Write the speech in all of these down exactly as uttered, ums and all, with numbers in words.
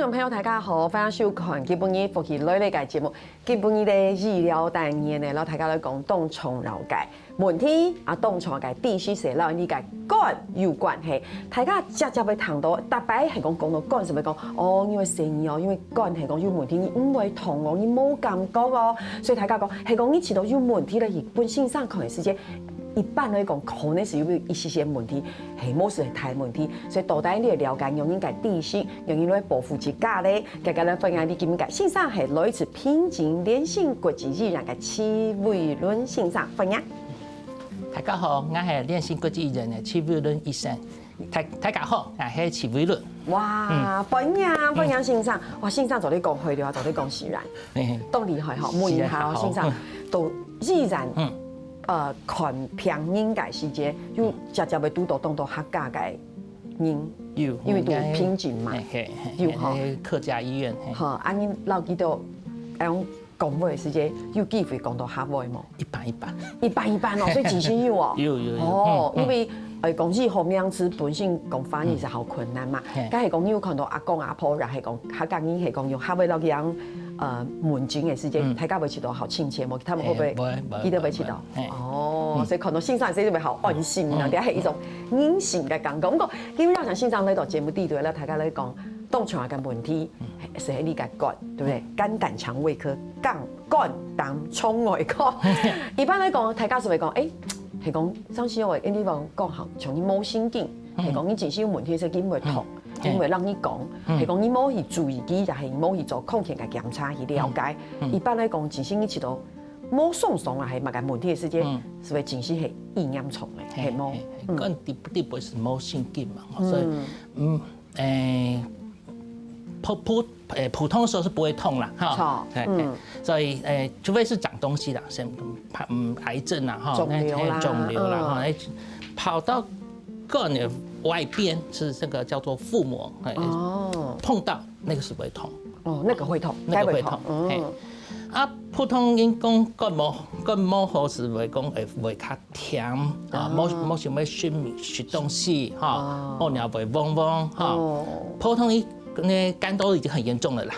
众朋友，大家好，欢迎收看今晡日福氣來了个節目。今晡日个醫療單元呢，摎大家來講當重要个問題啊，當重要个知識，係摎你个肝有關係。大家直接會聽到，逐擺係講講到肝，係會講哦，因為細義哦，因為肝係講有問題，你毋會痛哦，你無感覺哦。所以大家講係講你知道有問題了，佢本身上看个時間，一般來講可能係有一些些問題，係無係大問題。所以到底你要了解，用應該知識，用應該保護自家咧。 大家來歡迎你今日个先生係來自平鎮聯興國際醫院个徐偉倫先生，歡迎。大家好，我係聯興國際醫院个徐偉倫醫生。大大家好，我係徐偉倫。哇，歡迎歡迎先生，哇，先生做得講開了，做得講自然，當厲害吼，問一下哦，先生，都自然，呃，看病人个時節，有直接會堵到當多客家个 人，有，因為都有平鎮嘛，有哈，客家醫院，哈，啊，你老記得，哎，講話个時節有機會講到客話無？一般一般，一般一般哦，所以真係有哦，有有有，哦，因為呃，講醫學名詞本身講翻譯係好困難嘛，但係講你有看到阿公阿婆，然後係講客家人係講用客話摎佢講，呃，問診个時節，大家會覺得好親切無？他們會不會記得會知道？哦，所以看到先生係會好安心啊，這係一種 人性个感覺。毋過，今日讓先生來到節目裡頭，摎大家來講當重要个問題，係你个肝，對不對？肝膽腸胃科，肝肝膽腸胃科。一般來講，大家係會講，誒，係講，上次我跟你講講好，像你無神經，係講你真係有問題，所以佢毋會痛，佢毋會摎你講，係講你無去注意佢，也係你無去做康健个檢查去了解。一般來講，真係你知道無鬆鬆啊，係麼个問題个時節，係會真係係異嚴重个，係無？ 肝底底背係無神經嘛，所以嗯誒，普普誒普通的時候是不會痛啦，哈，所以誒，除非是長東西啦，像嗯癌症啦，哈，腫瘤啦，腫瘤啦，哈，跑到肝的外邊是這個叫做腹膜，哦，碰到那個是不會痛，哦，那個會痛，那個會痛，哎，啊，普通人講感冒感冒好是會講會會較 甜啊，無無想要食物食東西哈，屙尿會黃黃哈。普通一那肝都已經很嚴重了啦。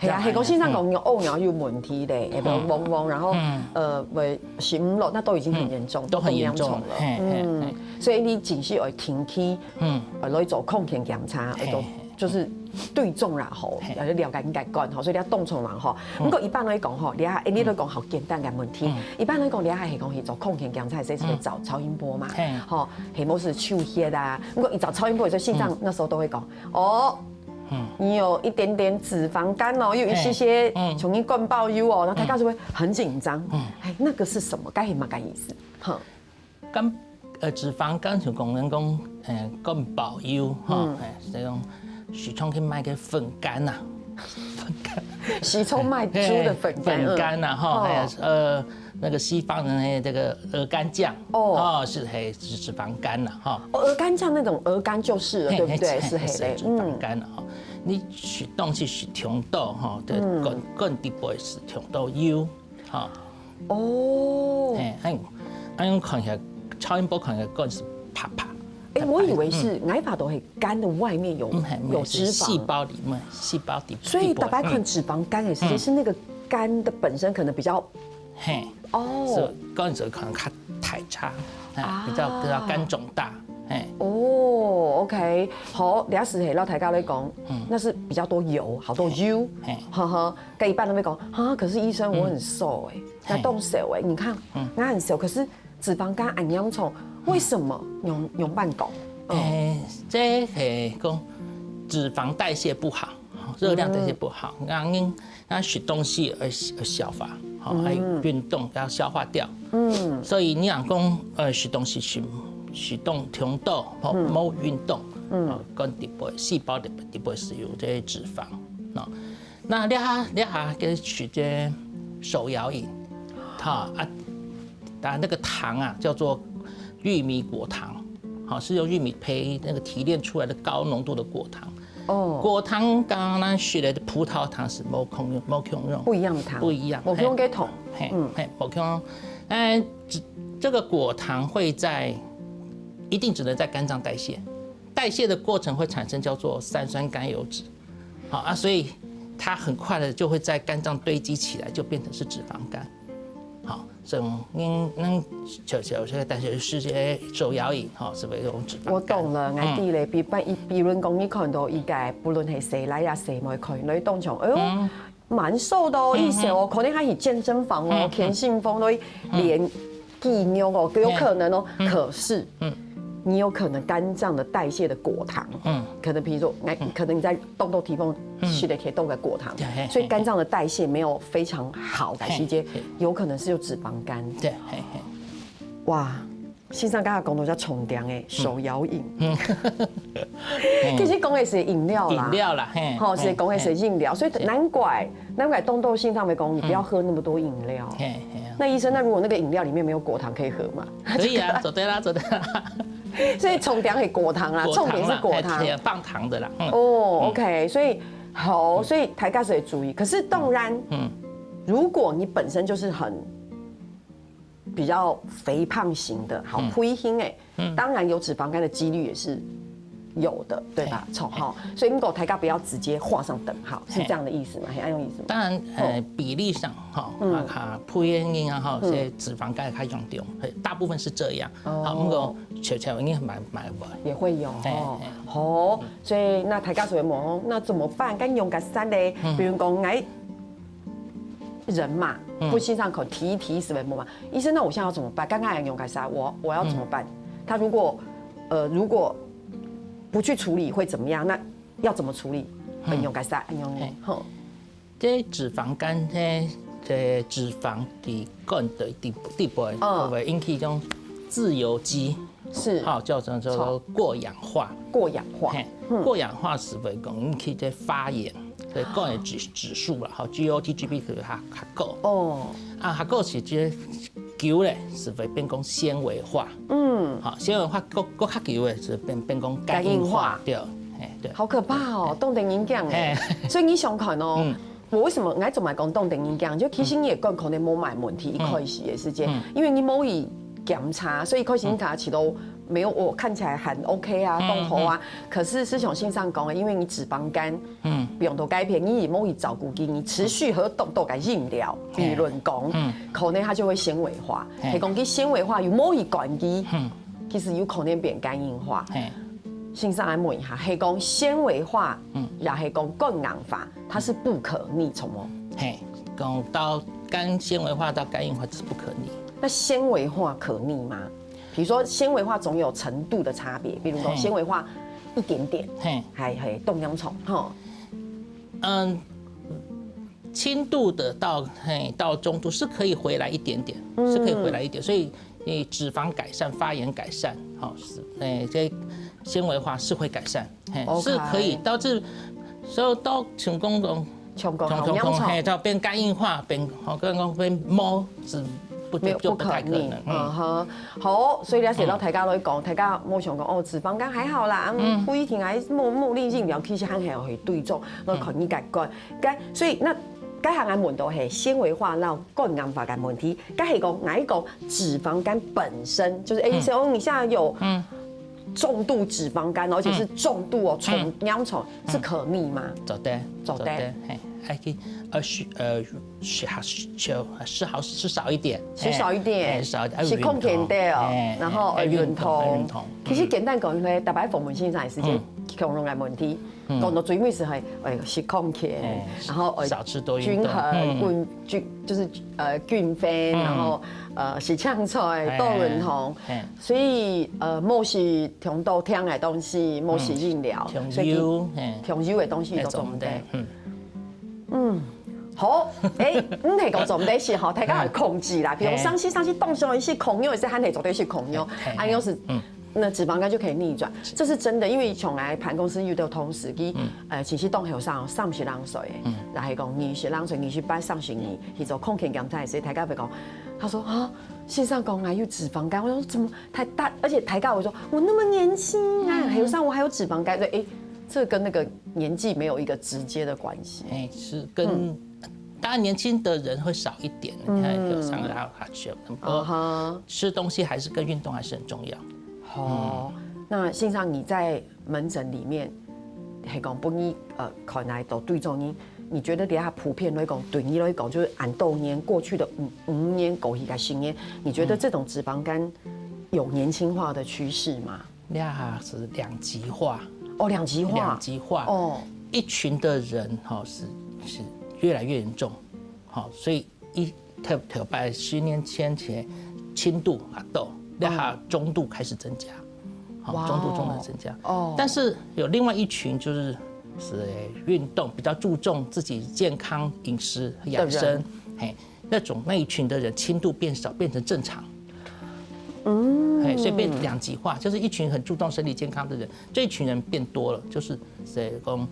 係啊，係講先生講有屙尿有問題咧，會黃黃，然後呃會食毋落，那都已經很嚴重，都很嚴重了。嗯，所以你真係愛定期，嗯，來做康健檢查，愛做 就是對症啦吼，要了解應該管吼，所以你要當重啦吼。毋過一般來講吼，你啊，你都講好簡單个問題。一般來講，你還係講去做康健檢查，這是會照超音波嘛，吼，係無係抽血啊。毋過一照超音波，所以先生那時候都會講，哦，你有一點點脂肪肝哦，有一些些，從你肝包油哦，然後大家就會很緊張。哎，那個是什麼？該係麼个意思？哼。 肝呃脂肪肝就講人講呃肝包油哈，哎，這種時常去買个粉乾吶，粉乾，時常買豬的粉乾，粉乾吶哈，還有呃那個西方人的這個鵝肝醬哦，是黑脂肪肝吶哈，哦，鵝肝醬那種鵝肝就是了，對不對？是黑的，脂肪肝了哈。你食東西食忒多哈，對，肝肝底背係忒多油哈。 哦，哎，哎，哎，用看起來超音波看起來肝是啪啪。哎，我以為是，我以為都係肝的外面有有脂肪，細胞裡面，細胞底，所以大家看脂肪肝也是，就是那個肝的本身可能比較嘿，哦，肝就可能較大隻，哎，比較比較肝腫大，哎，哦，OK，好，了解係老大家來講，那是比較多油，好多油，哈哈。 該一般人會講啊，可是醫生我很瘦哎，那當瘦哎，你看，那很瘦，可是脂肪肝恁嚴重，為什麼？用用慢講，哎，這係講脂肪代謝不好，熱量代謝不好，讓人那食東西而而消化，好，還有運動要消化掉，嗯，所以你講呃食東西食食動忒多，吼，無運動，嗯，跟底背細胞的底背是有這些脂肪，啊。 那這下這下个時間手搖飲，哈啊，當然那個糖啊叫做玉米果糖，好，是用玉米胚那個提煉出來的高濃度的果糖。哦，果糖跟咱食的葡萄糖是無共樣，無共樣，不一樣的糖，不一樣，無共樣个糖，嘿，嘿，無共樣。哎，這這個果糖會在一定只能在肝臟代謝，代謝的過程會產生叫做三酸甘油酯。好啊，所以它很快的就会在肝脏堆积起来，就变成是脂肪肝。好，所以您您就就这个，但是是些手摇饮哈，是不是有脂肪肝？我懂了，𠊎知咧，比比比論講，你看到一个，不論係細倈啊細妹，看到當像，哎呦，蛮瘦的哦，一瘦哦，可能還去健身房哦，健身房都練肌肉哦，有可能哦。可是，嗯，你有可能肝脏的代谢的果糖，嗯，可能比如说，哎，可能你在动动地方，吃的可以动个果糖，所以肝脏的代谢没有非常好的时间，有可能是有脂肪肝。对，嘿嘿。哇，先生刚刚讲到叫冲凉诶，手摇饮。其实讲的是饮料啦，饮料啦，嘿，吼，是讲的是饮料，所以难怪难怪东东先生会讲，你不要喝那么多饮料。嘿嘿啊，那医生，那如果那个饮料里面没有果糖可以喝吗？可以啊，做得啦，做得啦。所以冲凉是果糖啦，重点是果糖。嘿，放糖的啦。嗯，哦，OK，所以好，所以大家是注意。可是当然，嗯，如果你本身就是很比较肥胖型的，好，肥型哎，当然有脂肪肝的几率也是有的，对吧？错哈，所以如果大家不要直接画上等号，是这样的意思吗？很爱用意思吗？当然，呃，比例上哈，啊，哈，肥型啊哈，是脂肪肝较严重，嘿，大部分是这样。好，不过巧巧应该蛮蛮不。也会有哦。哦，所以那大家所以问，那怎么办？该用个啥呢？比如讲，哎，人嘛，不欣赏口提一提是为什么？医生，那我现在要怎么办？刚刚还用个啥？我我要怎么办？他如果呃如果不去处理会怎么样？那要怎么处理？很用个啥？很用呢？吼。这脂肪肝呢，这脂肪在肝的底底部，会引起一种自由基，是，好，叫做叫做过氧化。过氧化，嘿，过氧化是会讲引起这发炎，所以肝的指指数啦，好，G O T G P可能还还高。哦，啊，还高是这久咧，是会变讲纤维化。嗯，好，纤维化过过较久咧，是变变讲肝硬化，对，嘿，对。好可怕哦，冻得人讲哎。所以你想看哦，我为什么我总来讲冻得人讲？就其实你也肝可能无买问题，一开始也是这样，因为你无去检查，所以一开始你看起来都没有，我看起来很 OK 啊，动头啊。可是思想性上讲，因为你脂肪肝，嗯，不用多改变，你也无去照顾佢，你持续喝多多个饮料，比如讲，可能它就会纤维化。嘿，讲佢纤维化又无去管佢，其实有可能变肝硬化。嘿，先生来问一下，系讲纤维化，嗯，也系讲肝硬化，它是不可逆，从哦。嘿，讲到肝纤维化到肝硬化是不可逆。那纤维化可逆吗？比如说纤维化总有程度的差别，比如说纤维化一点点，嘿，还还动量重哈。嗯，轻度的到嘿到中度是可以回来一点点，是可以回来一点，所以你脂肪改善、发炎改善，好是，哎，这纤维化是会改善，嘿，是可以，但是所以到成功中。成功好严重，嘿，到变肝硬化，变好，刚刚变毛是不没有不可逆，嗯哼，好，所以了解到大家都讲，大家莫想讲哦，脂肪肝还好啦，嗯，不一定还莫莫力硬聊，其实还还有会对中，那可逆改观，该所以那。该行个问到系纤维化，然后肝硬化个问题，该系讲哪一个脂肪肝本身就是，哎，意思哦，你现在有嗯重度脂肪肝，而且是重度哦，重严重，是可逆吗？做得，做得，嘿，还可以呃是呃是好吃吃好吃少一点，吃少一点，少是控制的哦，然后呃运动，其实简单讲，大家访问先生也是这共同个问题。 讲到最尾是系，哎，食康健，然后呃少吃多运动，均衡，均均就是呃均衡，然后呃食青菜，多运动，所以呃莫食忒多甜个东西，莫食饮料，所以油个东西都做毋得。嗯，好，哎，毋系讲做毋得食吼，大家要控制啦。比如上次上次当时一些朋友也是还得做得食朋友，还有是。 那脂肪肝就可以逆转，这是真的，因为从来盘公司遇到同事，佢呃，其实当后生三十零岁，然后讲二十零岁，二十八、三十二，去做空间检查，所以大家会讲，他说啊，先生讲啊有脂肪肝，我说怎么太大，而且大家我说我那么年轻啊，还有上我还有脂肪肝，对，哎，这跟那个年纪没有一个直接的关系，哎，是跟。 当然，年轻的人会少一点，你看有上个还有还是有，不过吃东西还是跟运动还是很重要。哦，那先生你在门诊里面，係講分你呃看來都對照你，你覺得這下普遍來講，對你來講，就是恁多年過去的五五年過去个十年，你覺得這種脂肪肝有年輕化的趨勢嗎？這下是兩極化，哦，兩極化，兩极化。哦，一群的人哈是是越来越严重，好，所以一特特别十年前前轻度啊到，这下中度开始增加，好，哇哦中度中度增加。哦但是有另外一群就是是运动比较注重自己健康饮食养生，嘿，那种那一群的人轻度变少，变成正常。嗯，嘿，所以变两极化，就是一群很注重身体健康的人，这一群人变多了，就是谁讲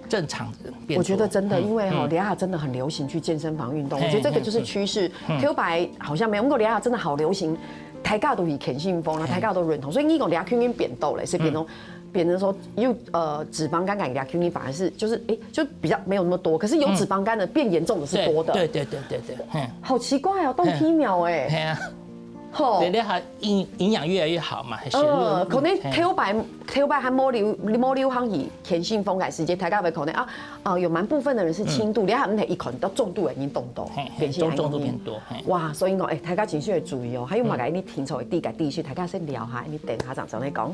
正常的人变多。我觉得真的，因为哈，嗯这下真的很流行去健身房运动，嘿我觉得这个就是趋势。头擺好像没有，不过这下真的好流行，大家都去健身房啦，大家都认同，所以你讲这下已经变多了，所以变成变成说又呃脂肪肝感觉这下反而是就是哎就比较没有那么多，可是有脂肪肝的变严重的是多的，对对对对对对，嗯，好奇怪哦，动皮秒哎，嘿啊，吼对，，那还营营养越来越好嘛，还是呃，可能嘿头擺头擺还没流没流行去健身房个时间，大家会可能啊，哦，有蛮部分的人是轻度，你还没一看到重度的已经动到嘿，嘿变成中重度这样变多，嘿。哇，所以讲，哎，大家情绪会注意哦，还有嘛个你听错的，第个第四，大家先聊下，你等下长长再讲。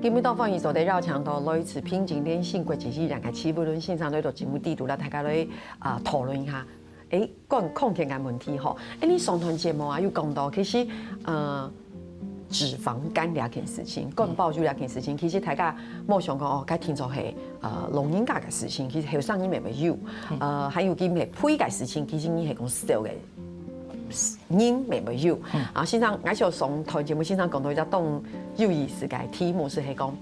今日到歡迎收睇《繞腸道》，來自平靜連線國際醫院个徐偉倫先生來到節目底肚，同大家來啊討論一下。誒，講康健个問題吼，誒，你上段節目啊有講到，其實呃脂肪肝這件事情，肝包炎這件事情，其實大家無想講哦，該聽做係呃老人家个事情，其實後生人也會有，呃還有佢係肥个事情，其實你係講瘦个。 人乜會有。啊，先生，𠊎想上台節目先生講到一隻當有意思个題目，係係講，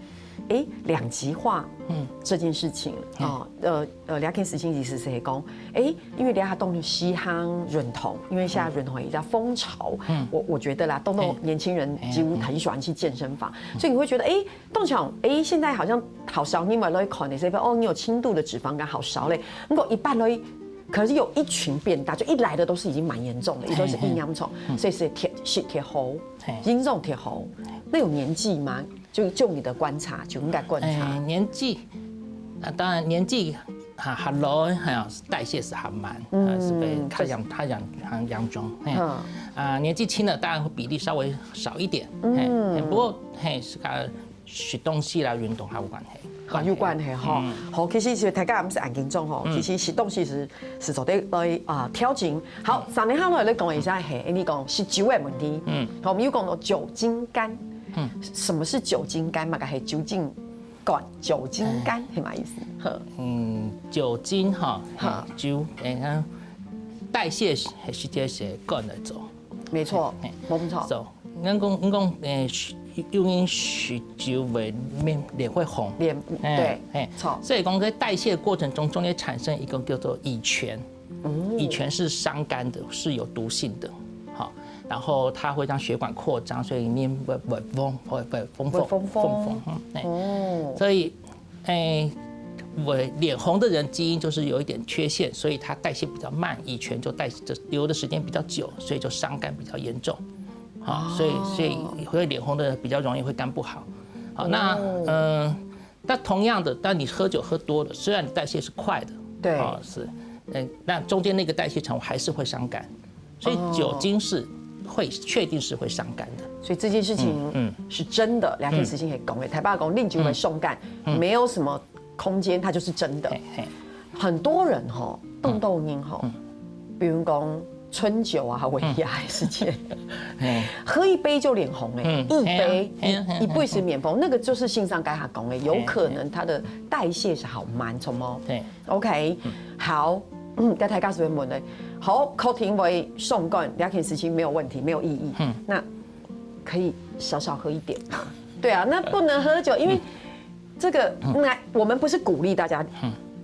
誒，兩極化，嗯，這件事情，哦，呃呃，兩件事情意思係係講，誒，因為這下當時行運動，因為現在運動有一隻風潮，我我覺得啦，當多年輕人幾乎很喜歡去健身房，所以你會覺得，誒，當場，誒，現在好像好少人會來看你，所以哦，你有輕度的脂肪肝，好少嘞。不過一般來 可是有一群變大，就一來的都是已經蠻嚴重的，也都是一嚴重，所以是特是特好，營養特好。那有年紀嗎？就就你的觀察，就應該觀察，哎，年纪啊，当然年纪啊，很老，哎呀，代谢是很慢，嗯，是被他养他养很养中，哎，啊，年纪轻的当然会比例稍微少一点，哎，不过嘿，是跟食东西啦、运动还有关系，好有关系哈。好，其实是大家毋使恁紧张吼，其实食东西是是做得来啊调整。好，三年下来来讲一下嘿，你讲食酒的问题，嗯，好，我们有讲到酒精肝，嗯，什么是酒精肝嘛？个系酒精肝，酒精肝是什么意思？好，嗯，酒精哈，哈酒，哎，代谢是是这些肝来做，没错嘿，没错，走。人讲人讲，诶，有人酗酒会面脸会红，脸哎对，哎，错，所以讲在代谢过程中，中间产生一个叫做乙醛，乙醛是伤肝的，是有毒性的，好，然后它会让血管扩张，所以你会会风会会风风会风风风风，嗯，哎，哦，所以，哎，我脸红的人基因就是有一点缺陷，所以它代谢比较慢，乙醛就代就留的时间比较久，所以就伤肝比较严重。好，所以所以会脸红的人比较容易会肝不好。好，那嗯。那同样的，当你喝酒喝多了，虽然你代谢是快的，对哦，是，嗯，那中间那个代谢产物还是会伤肝，所以酒精是会确定是会伤肝的。所以这件事情嗯是真的，两件事情可以讲的。台爸讲，啉酒会伤肝，没有什么空间，它就是真的。嘿嘿，很多人吼，动动音吼，比如讲春酒啊、尾牙的时间，喝一杯就脸红哎，嗯一杯嘿啊嘿啊嘿啊一一杯是脸红，那个就是性上该下讲的，有可能它的代谢是好慢，什么？对， OK，好，嗯，該大家是不是问的？好，coffee会伤肝，两件事情没有问题，没有异议。嗯，那可以少少喝一点嘛。对啊，那不能喝酒，因为这个，那我们不是鼓励大家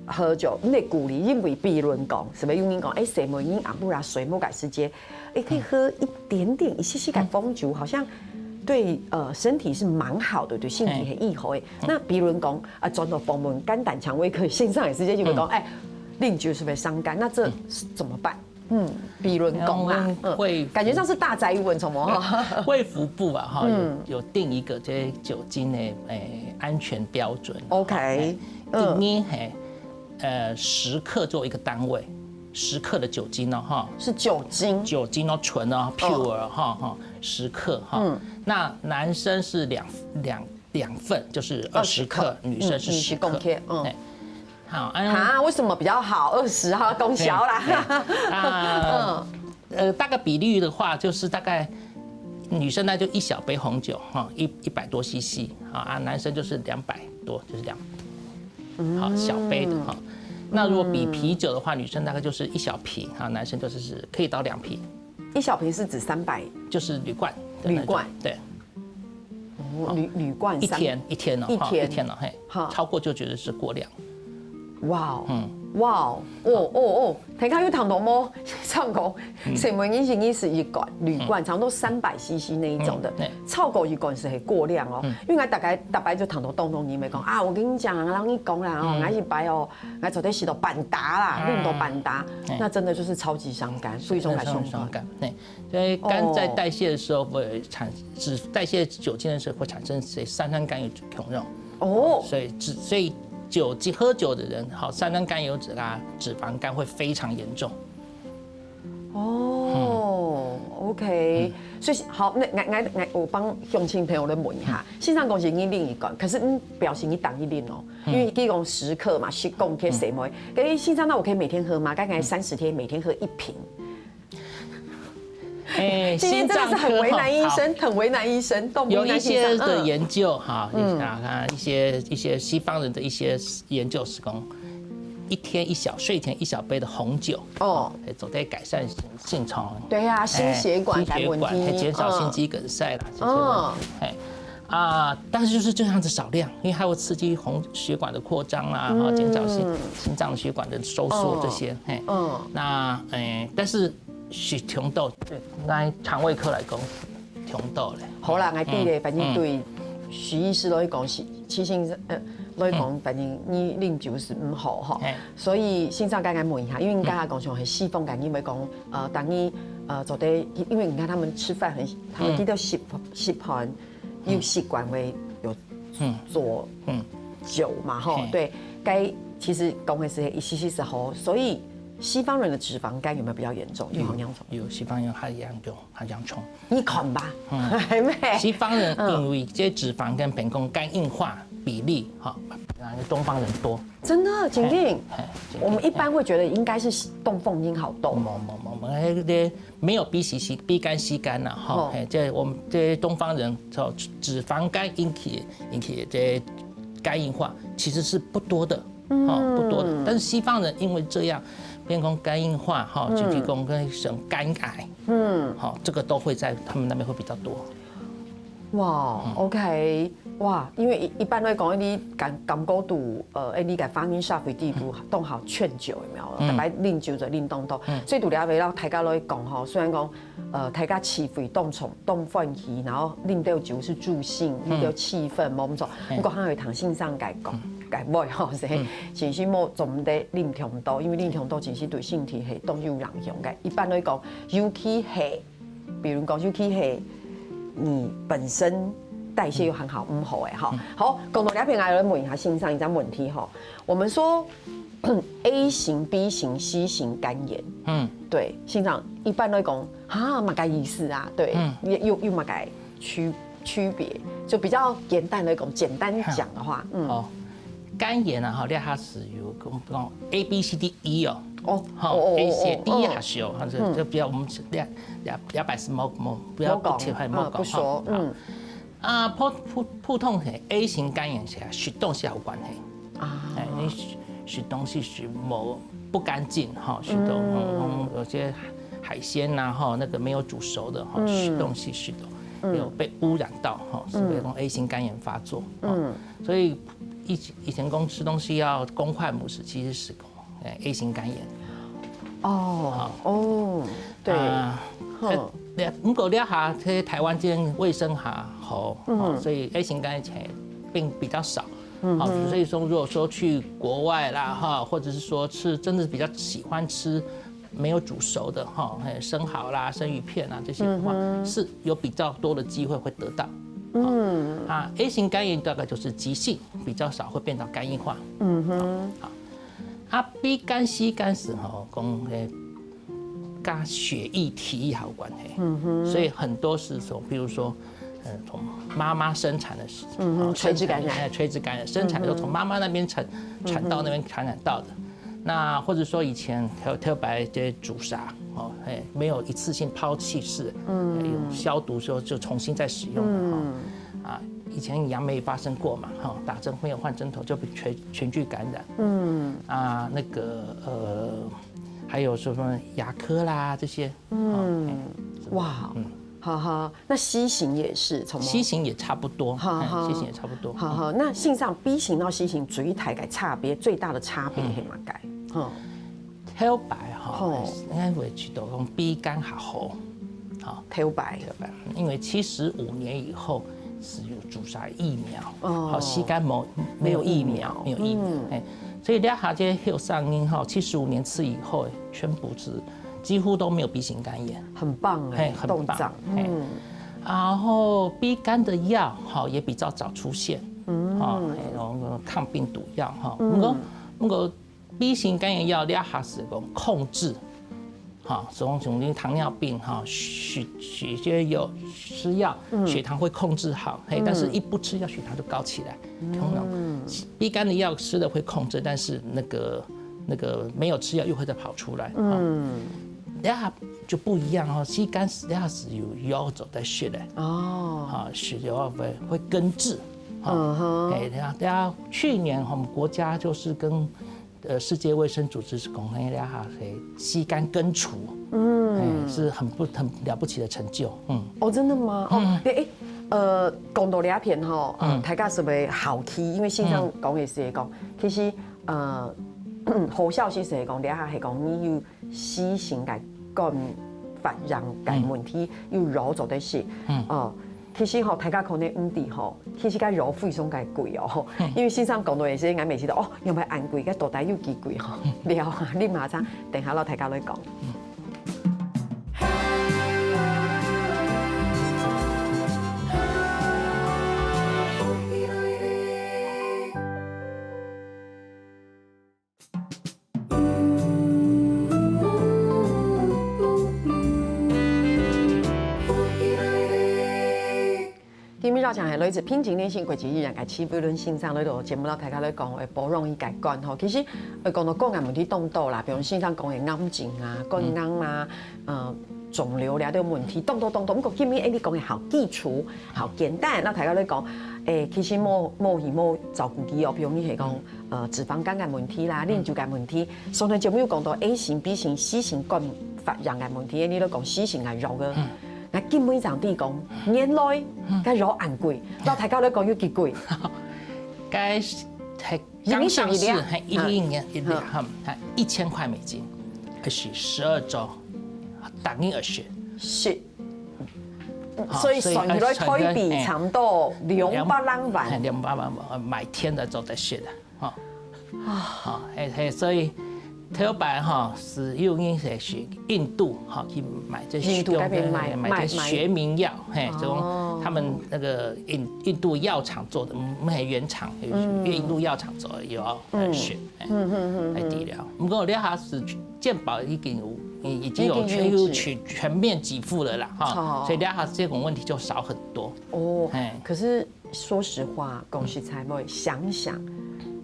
喝酒，你得鼓勵，因為比論講，係毋係有人講，哎，細妹人暗晡啊睡目个時節，哎，可以喝一點點，一息息个紅酒，好像對呃身體是蠻好的，對身體很益好的。那比論講啊，轉到訪問肝膽腸胃科先生个時節，就會講，哎，啉酒係毋係傷肝？那這怎麼辦？嗯，比論講啦，嗯，感覺上是大哉問，什麼？衛福部啊，哈，有有定一個這酒精的誒安全標準。OK，嗯，第一嘿，呃，十克做一個單位，十克的酒精哦，哈，是酒精，酒精哦，純哦，pure 哈哈，十克哈。嗯，那男生是两两两份，就是二十克，女生是十克。嗯，嗯，嗯，十克，嗯。好，啊，为什么比较好？二十哈，讲小啦。啊，呃，大概比率的话，就是大概女生呢就一小杯红酒哈，一一百多 C C 啊，啊，男生就是两百多，就是两，好小杯的哈。那如果比啤酒的话，女生大概就是一小瓶啊，男生就是可以到两瓶。一小瓶是指三百，就是旅馆的那种，旅馆，对。哦，旅旅馆一天一天哦，哈，一天哦，嘿，超过就觉得是过量。哇哦，嗯，哇哦，哦哦哦，大家有听到无？唱歌，什么意思？意思一罐旅馆，差不多三百 C C 那一种的，超过一罐是很过量哦。因为大概大概就听到东东你没讲啊，我跟你讲啊，让你讲啦哦，那一百哦，那昨天洗到半打啦，弄到半打，那真的就是超级伤肝，所以说来伤肝，对。 所以肝在代谢的时候会产，只代谢酒精的时候会产生这三酸甘油酯。哦，所以脂，所以酒精，喝酒的人，好，三酸甘油酯啊，脂肪肝会非常严重。哦，OK，所以好，那那那那，我帮乡亲朋友来问一下，先生讲是你另一个，可是你表示你等一另哦，因为你讲十克嘛，十公克什么，哎，先生，那我可以每天喝吗？大概三十天，每天喝一瓶。 哎，今天真的是很为难医生，很为难医生，动不了。有一些的研究哈，啊，一些一些西方人的一些研究是讲，一天一小，睡前一小杯的红酒，哦，哎，做得改善性肠，对呀，心血管的问题，哎，心血管，还减少心肌梗塞啦，这些问题，哎。 啊，但是就是这样子少量，因为它会刺激红血管的扩张啦，哈，减少心心脏血管的收缩这些，嘿，嗯，那诶，但是是肠道，那肠胃科来讲，肠道嘞，好啦，我知咧，反正对徐医师来讲是，其实呃来讲，反正你啉酒是毋好哈，所以先生刚刚问一下，因为你刚刚讲像很西方感，因为讲呃，当你呃做得，因为你看他们吃饭很，他们都习习惯 有习惯会有嗯，嗯，酒嘛，吼，对，该其实讲的是一些些时候，所以西方人的脂肪肝有没有比较严重？有，有，西方人还严重，还严重。你看吧，嗯，西方人因为这脂肪肝、本宫肝硬化比例哈，比东方人多。真的，真的，我们一般会觉得应该是东方人好多。没没没没，那个没有 B C C、B 肝、C 肝呐，哈，嘿，这我们这些东方人，哦，脂肪肝引起引起这肝硬化其实是不多的，哈，不多的。但是西方人因为这样，变成肝硬化，哈，就提供跟生肝癌，嗯，好，这个都会在他们那边会比较多。哇，OK，哇，因为一一般来讲，你感感觉到，呃，哎，你个发明社会地步，当好劝酒有没有？大家啉酒就啉当多，所以除了为了大家来讲吼，虽然讲 呃，大家聚会当重当欢喜，然后啉到酒是助兴，啉到气氛，冇错。不过还有唐先生改讲，改会吼，是，情绪冇总得啉太多，因为啉太多其实对身体系当有影响个。一般来讲，尤其系，比如讲，尤其系你本身代谢又很好，唔好诶哈。好，讲到这片，来问一下先生一个问题哈。我们说 A 型、B 型、C 型肝炎。嗯，对，先生，一般来讲，啊，么个意思啊？对，嗯，又又又么个区区别？就比较简单来讲，简单讲的话，嗯，哦，肝炎啊，哈，你还是有讲讲 A B C D E 哦，哦，好，哦哦 A 是第一还是哦，还是就不要我们两两两百是毛毛，不要不切开毛搞哈，不说，嗯，啊，普普普通的 A 型肝炎是啊，食东西有关系。 啊，哎，你食食东西食无不干净哈，食到嗯，有些海鲜呐哈，那个没有煮熟的哈，食东西食到有被污染到哈，是被讲 A 型肝炎发作。嗯，所以以前以前讲吃东西要公筷母匙，其实是讲，呃，A型肝炎。哦，哦，对，啊，哼。呃，毋过这下在台湾这边卫生还好，嗯。哦，所以 A型肝炎病比较少。嗯哼。哦，所以说如果说去国外啦，哈，或者是说吃，真的是比较喜欢吃没有煮熟的，哈，嘿，生蠔啦、生鱼片啊这些的话，嗯哼。是有比较多的机会会得到。嗯。啊，A型肝炎大概就是急性，比较少会变到肝硬化。嗯哼。好。啊，B肝、C肝是吼，讲，呃，跟血液、体液还有关系。嗯哼。所以很多是从，比如说，呃，从妈妈生产的时，嗯哼，哦，垂直感染。生产，哎，垂直感染，生产的时候从妈妈那边传，嗯哼。传到那边感染到的。那或者说以前还有特别这些注射，哦，哎，没有一次性抛弃式，嗯。哎，用消毒之后就重新再使用的，哈。嗯。啊，以前杨梅发生过嘛，哈，打针没有换针头就被全，全聚感染。嗯。啊，那个，呃，还有说什么牙科啦这些，嗯。哦，哎，哇，嗯。好好，那 C型也是，从 C型也差不多，哈哈。哎，C型也差不多。好好，那事实上 B型到 C型最大个差别，最大的差别是嘛个？嗯。头擺哈，吼。应该会知道讲 B肝还好，好。头摆。头擺，因为七十五年以后是有注射疫苗，哦。好，C肝没，没有疫苗，没有疫苗。没有疫苗，嗯。哎，所以这下这些后生人哈，七十五年次以后，全部是几乎都没有 B型肝炎。很棒哎，嘿，很棒，冻涨，嘿。嗯。然后 B肝的药哈也比较早出现，嗯。哈，还有那个抗病毒药哈。嗯。不过，不过 B型肝炎药，你还是讲控制，哈，所以像你糖尿病哈，血，血就有吃药，嗯。血糖会控制好，嘿，嗯。但是一不吃药，血糖就高起来。通常嗯。B肝的药吃了会控制，但是那个，那个没有吃药又会再跑出来，哈。嗯。你还就不一样哦，C肝是，你还是有药做得食的，哦。哈，血就会，会根治，哈。嗯哼。哎，然后，然后去年我们国家就是跟 呃，世界卫生组织是讲，嘿，这下是 C肝根除，嗯。哎，是很不，很了不起的成就，嗯。哦，真的吗？哦，嗯。对，哎，呃，讲到这片吼，呃，嗯。大家是不是好奇？因为先生讲的是讲，嗯。其实，呃，好消息是讲，这下是讲你有 C型个肝发炎个问题，嗯。有药做得食。嗯。哦，其实吼，大家可能毋知吼，其实个药非常个贵哦，吼。嗯。因为先生讲到也是，俺每次都，哦，用个恁贵，个到底有几贵吼？嗯。了啊，你马上等下老大家来讲。嗯。 今晡日邀請係來自平鎮聯心國際醫院个徐偉倫先生來到節目，摎大家來講，誒，保養佢个肝吼。其實，誒，講到肝个問題當多啦，比如先生講个癌症啊、肝癌啊、呃，腫瘤這兜問題，當多當多。毋過今晡日，誒，你講个好基礎、好簡單，摎大家來講，誒，其實無，無去無照顧佢哦，比如你係講， 呃，脂肪肝个問題啦、啉酒个問題。上段節目有講到A型、B型、C型肝發炎个問題，你都講C型个弱个。嗯。該今晡日正知講，原來，嗯。該藥恁貴，摎大家來講有幾貴？該係，係，一粒食一粒。剛上市，係，一粒，嗯。一粒，嗯。哈，一千塊美金，而且十二週，逐日而食。是。好，所以算起來，所以，台幣差毋多兩百零萬。兩百萬，呃，買天的做得食的。 哈。啊。哈，嘿，嘿，所以頭擺哈，係有人係去印度哈，去買這印度該片買，買，買這學名藥，買，嘿，哦。這種他們那個印，印度藥廠做的，毋係原廠，嗯。印度藥廠做的藥，嗯。來食，嘿，嗯，嗯，嗯，嗯。來治療。毋過這下係健保已經有，已，已經有全，已經有全，有全面給付了啦，哈。哦。所以這下這種問題就少很多。哦，嘿。可是 說實話，講實在話，想想，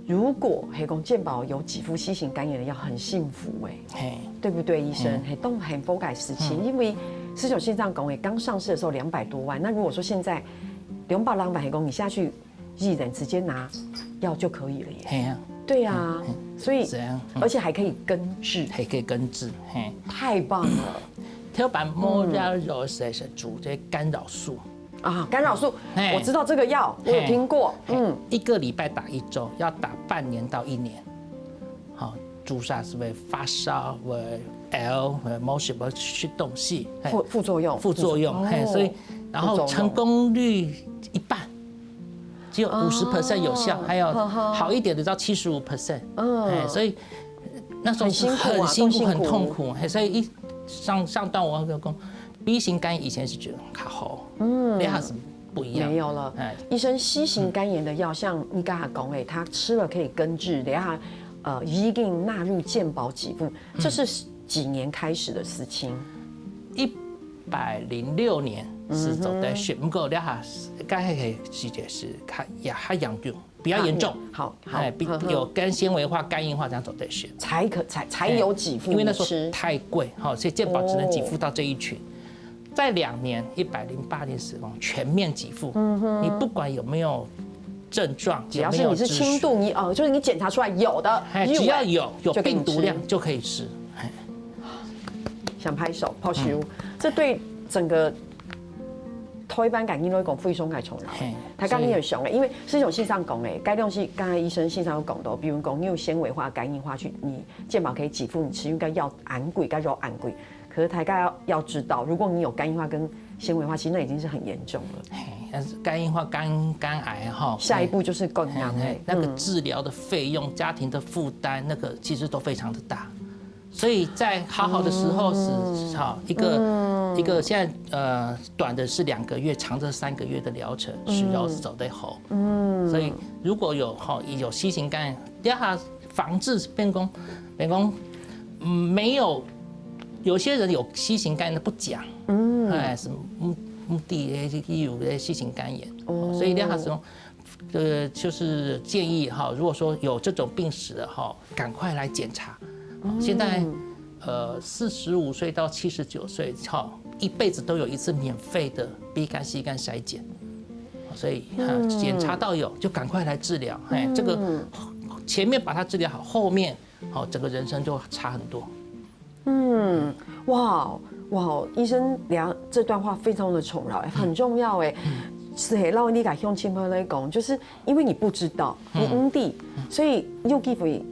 如果係講健保有給付 C型肝炎的藥，很幸福欸，嘿。對不對，醫生？嗯。係當幸福个事情，嗯。因為就像先生講个，剛上市的時候兩百多萬，那如果說現在兩百零萬，係講你下去醫院直接拿藥就可以了耶。嘿啊。對啊，嘿，嘿。所以，是啊，嗯。而且還可以根治。還可以根治，嘿。太棒了。頭擺無藥，嗯。藥係，係注這干擾素。啊，干扰素，嘿。我知道这个药，我有听过。嘿。嗯。一个礼拜打一周，要打半年到一年。好，注射是会发烧，会饿，会没什么吃东西，嘿。副-，副作用。副作用，嘿，哦。所以，然后成功率一半，只有五十percent有效，哦。还有呵呵。好一点的到七十五percent。嗯。嘿，所以那时候是很辛苦啊，很辛苦，更辛苦。很痛苦，嘿，所以一上，上段我就讲，B型肝炎以前是觉得很好，嗯。那还是不一样。没有了。哎。医生，C型肝炎的药，像你刚才讲的，他吃了可以根治，等下，呃，已经纳入健保给付，这是几年开始的事情？一百零六年是做得选，不过那下，该个时节是较，也较严重，比较严重。好，好，哎，比，呵呵。有肝纤维化、肝硬化这样做得选。才可，才，才有给付你吃。哎，因为那时候太贵，哈，所以健保只能给付到这一群。哦。在两年，一百零八年死亡，全面给付。嗯哼。你不管有没有症状，只要是你是轻度，有没有自序，你，哦，就是你检查出来有的，哎，有的，只要有，有病毒量就可以吃。就给你吃。哎。想拍手，拍手。嗯。这对整个台湾个人来讲非常个重要。嘿，大家你有想的，所以因为是像先生讲的，该东西刚才医生先生有讲到，比如讲你有纤维化、肝硬化去，你健保可以给付你吃，应该要昂贵，该要昂贵。可是大家要，要知道，如果你有肝硬化跟纤维化，其实那已经是很严重了。嘿，但是肝硬化、肝，肝癌哈，下一步就是肝癌。嘿，嘿，那个嗯。治疗的费用、家庭的负担，那个其实都非常的大。所以在好好的时候是，嗯。哈，一个，嗯。一个现在，呃，短的是两个月，长的三个月的疗程，嗯。是要走得好。嗯。所以如果有，哈，有C型肝炎，第二防治变讲，变讲，嗯，没有，有些人有C型肝炎不讲，嗯。哎，什么目，目的，有的C型肝炎，哦。所以第二种，呃，就是建议哈，如果说有这种病史的哈，赶快来检查。哦。现在，呃，四十五岁到七十九岁哈，一辈子都有一次免费的B肝、C肝筛检。所以，哈，嗯。检查到有，就赶快来治疗。嘿，这个嗯。前面把它治疗好，后面，好，整个人生就差很多。嗯，哇，哇，医生聊这段话非常的重要，很重要哎。嗯。是嘿，让我理解用亲朋来讲，就是因为你不知道，你嗯。唔知，所以有机会，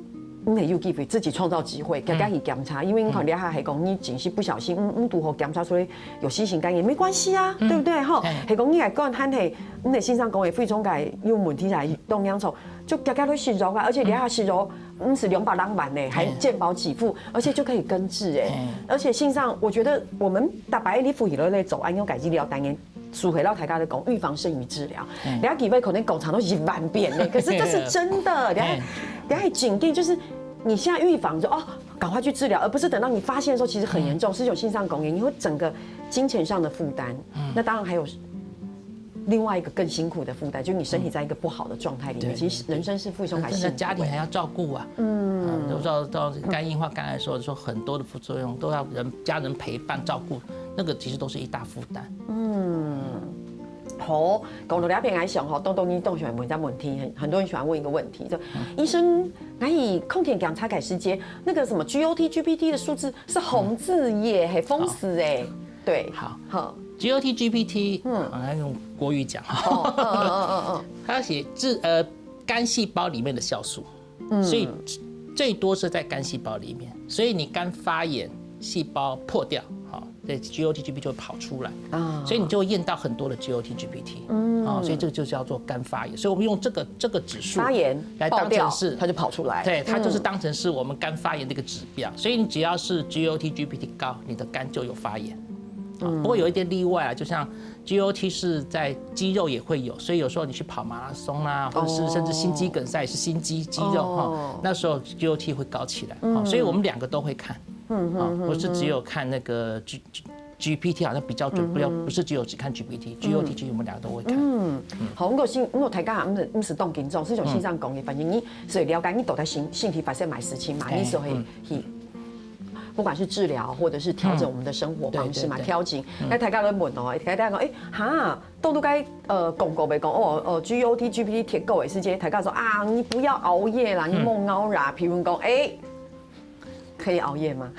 你也有机会自己创造机会，自家去检查。因为你看，嗯。你还系讲，你只是不小心，嗯，嗯，堵好检查出来有C型肝炎，没关系啊，嗯。对不对？哈，嘿。系讲你还讲，还系，你的先生讲的非常个有问题来当阳头，就自家都食药啊，而且你还食药，嗯，是两百零万呢，还健保给付，而且就可以根治哎。嗯。而且事实上，我觉得我们大白你福喜乐在走安用改医疗单元，苏回到台大的讲预防胜于治疗，嗯。你要几位可能讲场都一万遍呢，可是这是真的，你要，嗯。你要紧定，就是你现在预防就哦，赶快去治疗，而不是等到你发现的时候其实很严重，嗯。是有心脏梗炎，你会整个金钱上的负担，嗯。那当然还有另外一个更辛苦的负担，就是你身体在一个不好的状态里面，嗯。其实人生是非常感辛苦的。那家庭还要照顾啊，嗯。嗯，都知道，到肝硬化、肝癌的时候，说很多的副作用都要人，家人陪伴照顾，那个其实都是一大负担。嗯，好，讲到这片来想吼，东东你都喜欢问一个问题，很，很多人喜欢问一个问题，就，嗯。医生，那你抗体检查改时间，那个什么G O T、G P T的数字是红字耶，很疯死哎。 对，好。好。G O T、G P T，嗯。好，那用国语讲哈。哦，嗯，嗯，嗯，嗯，嗯。它写治，呃，肝细胞里面的酵素，嗯。所以最多是在肝细胞里面，所以你肝发炎，细胞破掉，好，这G O T、G P T就会跑出来，啊。所以你就会验到很多的G O T、G P T，嗯。啊，所以这个就叫做肝发炎。所以我们用这个，这个指数发炎，来当成是，爆掉，它就跑出来。对，它就是当成是我们肝发炎的一个指标。嗯。所以你只要是G O T、G P T高，你的肝就有发炎。 啊，嗯。不过有一点例外啊，就像G O T是在肌肉也会有，所以有时候你去跑马拉松啦，或者是甚至心肌梗塞也是心肌，哦。肌肉哈，哦。那时候G O T会高起来，嗯。哦，所以我们两个都会看，嗯，啊，嗯，嗯，不是只有看那个G，G，G P T好像比较准，嗯，不要，嗯。不是只有只看G P T，嗯。G O T其实我们两个都会看。嗯，嗯。好，我是，我大家毋是，毋是当紧张，是像先生讲的，嗯。反正你所以了解你到底身，身体发生什么事情嘛，哎，你所以，嗯。去 不管是治疗或者是调整我们的生活方式嘛，嗯。对，对，对。调整。嗯。那大家都问哦，大家讲，哎，哈，都都该，呃，广告没讲，哦，哦，G O T、G P T贴够的时间，大家说啊，你不要熬夜啦，你莫熬啦。嗯。譬如讲，哎，可以熬夜吗？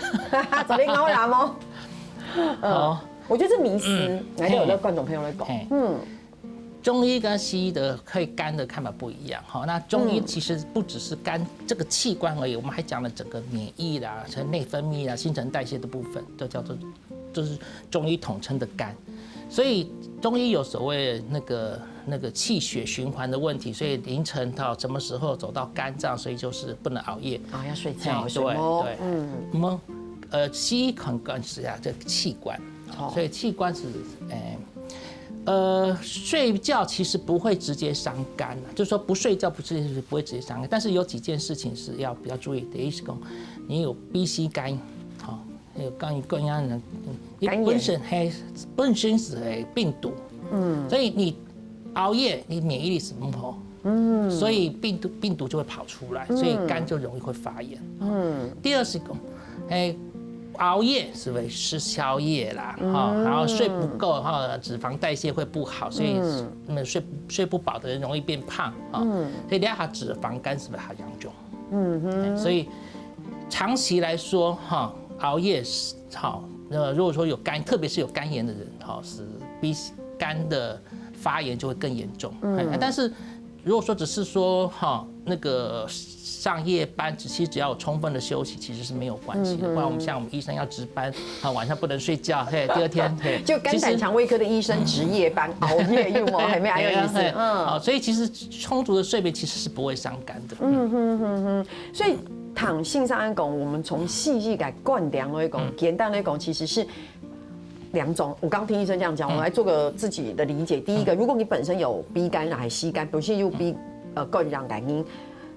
昨天熬夜吗？嗯。好。我觉得这迷思，嗯，来，就有跟观众朋友来讲，嘿，嗯，中医跟西医的对肝的看法不一样哈。那中医其实不只是肝这个器官而已，我们还讲了整个免疫啦、内分泌啦、新陈代谢的部分，都叫做，就是中医统称的肝。所以中医有所谓那个那个气血循环的问题，所以凌晨到什么时候走到肝脏，所以就是不能熬夜。啊，要睡觉，嘿，睡梦，对，对，嗯，梦，呃，西医可能更是啊，这器官，哦，所以器官是，诶，呃，睡觉其实不会直接伤肝啊，就是说不睡觉不是不会直接伤肝，但是有几件事情是要比较注意的。一是讲，你有 B C 肝，好，有肝肝炎的，你肝炎本身还本身是会病毒，嗯，所以你熬夜，你免疫力是不好，嗯，所以病毒病毒就会跑出来，所以肝就容易会发炎。嗯，第二是讲，哎，熬夜是会吃宵夜啦，哈，然后睡不够哈，脂肪代谢会不好，所以那么睡睡不饱的人容易变胖哈，所以你要脂肪肝是不是很严重？嗯哼，所以长期来说哈，熬夜是好，那如果说有肝，特别是有肝炎的人哈，是比肝的发炎就会更严重。嗯，但是如果说只是说哈那个上夜班，其实只要有充分的休息，其实是没有关系的。不然我们像我们医生要值班，啊，晚上不能睡觉，嘿，第二天，嘿，就肝胆肠胃科的医生值夜班熬夜，有没有？还没有意思，嗯，好，所以其实充足的睡眠其实是不会伤肝的。嗯哼哼哼，所以唐先生讲，我们从西医个观点来讲，简单来讲，其实是两种。我刚听医生这样讲，我来做个自己的理解。第一个，如果你本身有 B 肝还是 C 肝，本身有 B 呃肝炎个原因，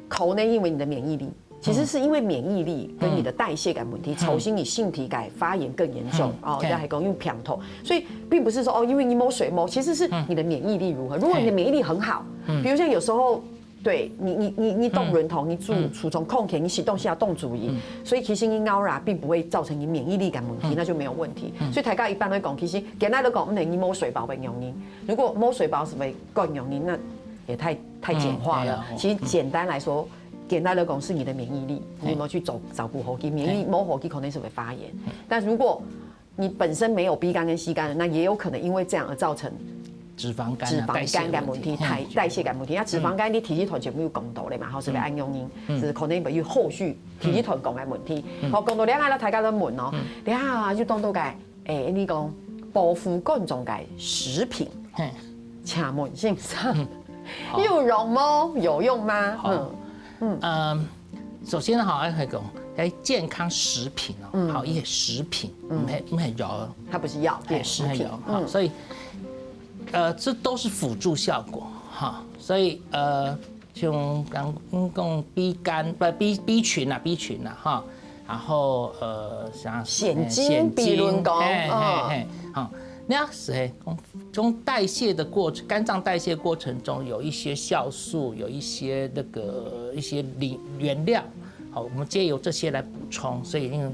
可能因为你的免疫力。其实是因为免疫力跟你的代谢个问题，造成你身体个发炎更严重哦，这还讲用病毒，所以并不是说哦，因为你没睡没，其实是你的免疫力如何。如果你的免疫力很好，比如像有时候对你你你你动轮头，你注注重空气，你洗东西要动注意，所以其实你熬夜并不会造成你免疫力个问题，那就没有问题。所以大家一般来讲，其实简单来讲，嗯，你没睡饱的原因，如果没睡饱是会肝炎原因，那也太太简化了。其实简单来说，简单来讲是你的免疫力，你有没有去照照顾好佢？免疫力没好，佢可能是会发炎。但如果你本身没有 B 肝跟 C 肝，那也有可能因为这样而造成脂肪肝、脂肪肝个问题、代代谢个问题。那脂肪肝你第一段节目有讲到了嘛，吼，是不是按用因？是可能有后续第一段讲个问题。好，讲到两个了，大家都问哦，两个就当到个，哎，你讲保护肝脏个食品，请问先生，有用吗？有用吗？嗯。嗯，首先好，还可以讲，哎，健康食品哦，好，一些食品，嗯，很很有，它不是药，对，食品，好，所以，呃，这都是辅助效果哈，所以呃，像刚刚讲 B 肝不 B B 群啊，B 群啊哈，然后呃，像现金，比如讲，嘿嘿嘿，好，那样子嘿，从代谢的过程，肝脏代谢过程中有一些酵素，有一些那个一些原原料，好，我们借由这些来补充，所以因为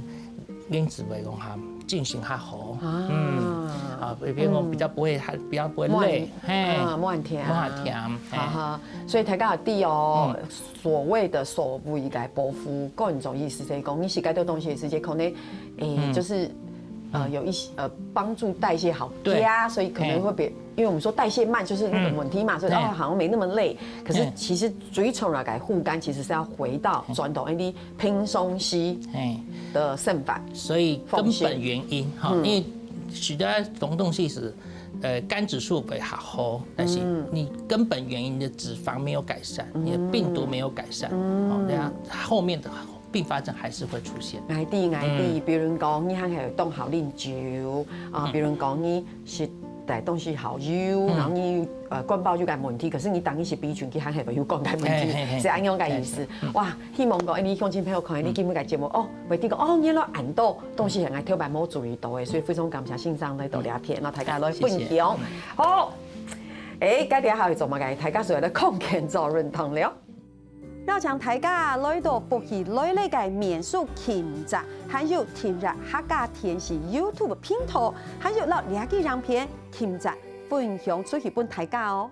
因此会用它进行它好，嗯啊，比如说比较不会还比较不会累，嘿，啊，慢点，慢点，哈哈，所以大家有知哦，所谓的所谓个保护肝脏意思，就是讲你食个东西的时间可能，诶，就是。呃，有一些呃帮助代谢好，对啊，所以可能会比，因为我们说代谢慢就是那个问题嘛，所以哦好像没那么累。可是其实最重要个护肝其实是要回到转到你平常时的生活，所以根本原因哈，因为许多种东西是，呃，肝指数会好好，但是你根本原因的脂肪没有改善，你的病毒没有改善，哦，那后面的并发症还是会出现。来第来第，比如讲你还有动好啉酒啊，比如讲你食个东西好油，然后你呃肝包就个问题，可是你当你是 B 群，佢还係有肝个问题，是安样个意思。哇，希望讲你乡亲朋友看你今日个节目哦，会知讲哦，原来恁多东西很爱偷白冇注意到诶，所以非常感谢先生来到聊天，然后大家来分享。好，诶，该底下还有做么个？大家所有的空间做认同了。 邀請大家來到福氣來了个民宿輕井，還有訂閱客家電視YouTube頻道，還有摎這支影片輕井分享出去分大家哦。